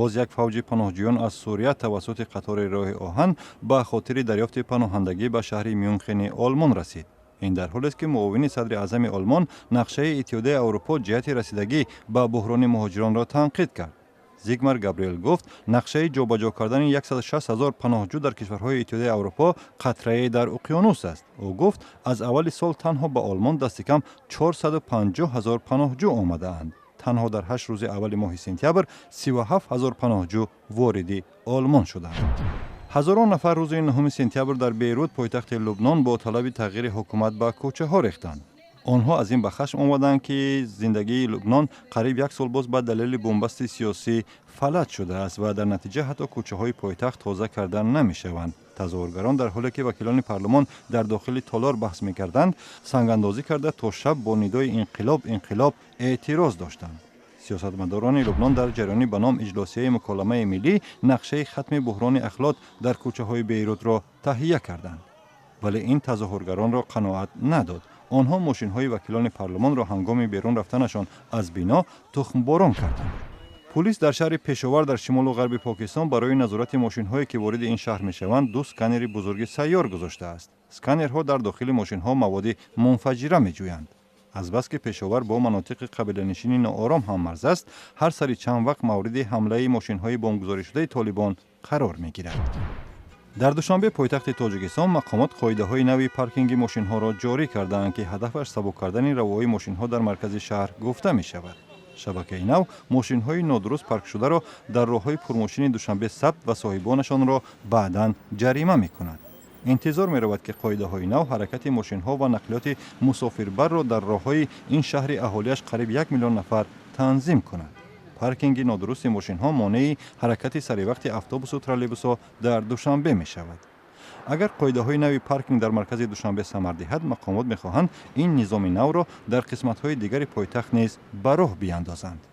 Боз як фавҷи паноҳҷӯён аз Сурия тавассути қатори роҳи оҳан ба хотири дарёфти паноҳандагӣ ба шаҳри Мюнхени Олмон расид. Ин дар ҳолест, ки муовини садри аъзами Олмон нақшаи Иттиҳодияи Аврупо ҷиҳати расидагӣ ба буҳрони муҳоҷиронро танқид кард. Зигмар Габриэл гуфт, нақшаи ҷобаҷо кардани 160 ҳазор паноҳҷӯ дар кишварҳои Иттиҳодияи Аврупо қатрае дар уқёнус аст. Ӯ гуфт, аз аввали сол танҳо ба Олмон дасти кам 450 ҳазор паноҳҷӯ омадаанд. Танҳо дар 8 рӯзи аввали моҳи сентябр 37 ҳазор паноҳҷӯ вориди Олмон шуданд. Ҳазорон нафар рӯзи 9 сентябр дар Бейрут, пойтахти Лубнон, бо талаби тағйири ҳукумат ба кӯчаҳо рехтанд. Онҳо аз ин ба хашм омаданд, ки зиндагии Лубнон қариб як сол боз ба далели бунбасти сиёсӣ фалаҷ шудааст ва дар натиҷа ҳатто кӯчаҳои пойтахт тоза карда намешаванд. Тазоҳургарон, дар ҳоле ки вакилони парлумон дар дохили толор баҳс мекарданд, сангандозӣ карда, то шаб бо нидои «Инқилоб, инқилоб» эътироз доштанд. Сиёсатмадорони Лубнон дар ҷараёни ба ном иҷлосияи муколамаи миллӣ нақшаи хатми буҳрони ахлот дар кӯчаҳои Бейрутро таҳия карданд, вале ин тазоҳургаронро қаноат надод. Онҳо мошинҳои вакилони парлумонро ҳангоми берун рафтанашон аз бино тухмборон карданд. Пулис дар шаҳри Пешовар дар шимолу ғарби Покистон барои назорати мошинҳое, ки вориди ин шаҳр мешаванд, ду сканери бузурги сайёр гузоштааст. Сканерҳо дар дохили мошинҳо маводи мунфаҷира меҷӯянд. Азбаски Пешовар бо манотиқи қабиланишини ноором ҳаммарз аст, ҳар сари чанд вақт мавриди ҳамлаи мошинҳои бомбгузоришудаи Толибон қарор мегирад. Дар Душанбе, пойтахти Тоҷикистон, мақомот қоидаҳои нави паркинги мошинҳоро ҷорӣ кардаанд, ки ҳадафаш сабук кардани равои мошинҳо дар маркази шаҳр гуфта мешавад. Шабакаи нав мошинҳои нодуруст паркшударо дар роҳҳои пурмошини Душанбе сабт ва соҳибонашонро баъдан ҷарима мекунад. Интизор меравад, ки қоидаҳои нав ҳаракати мошинҳо ва нақлиёти мусофирбарро дар роҳҳои ин шаҳри аҳолиаш қариб 1 миллион нафар танзим кунад. Паркинги нодурусти мошинҳо монеи ҳаракати саривақти автобусу троллейбусҳо дар Душанбе мешавад. Агар қоидаҳои нави паркинг дар маркази Душанбе самар диҳад, мақомот мехоҳанд ин низоми навро дар қисматҳои дигари пойтахт низ ба роҳ биандозанд.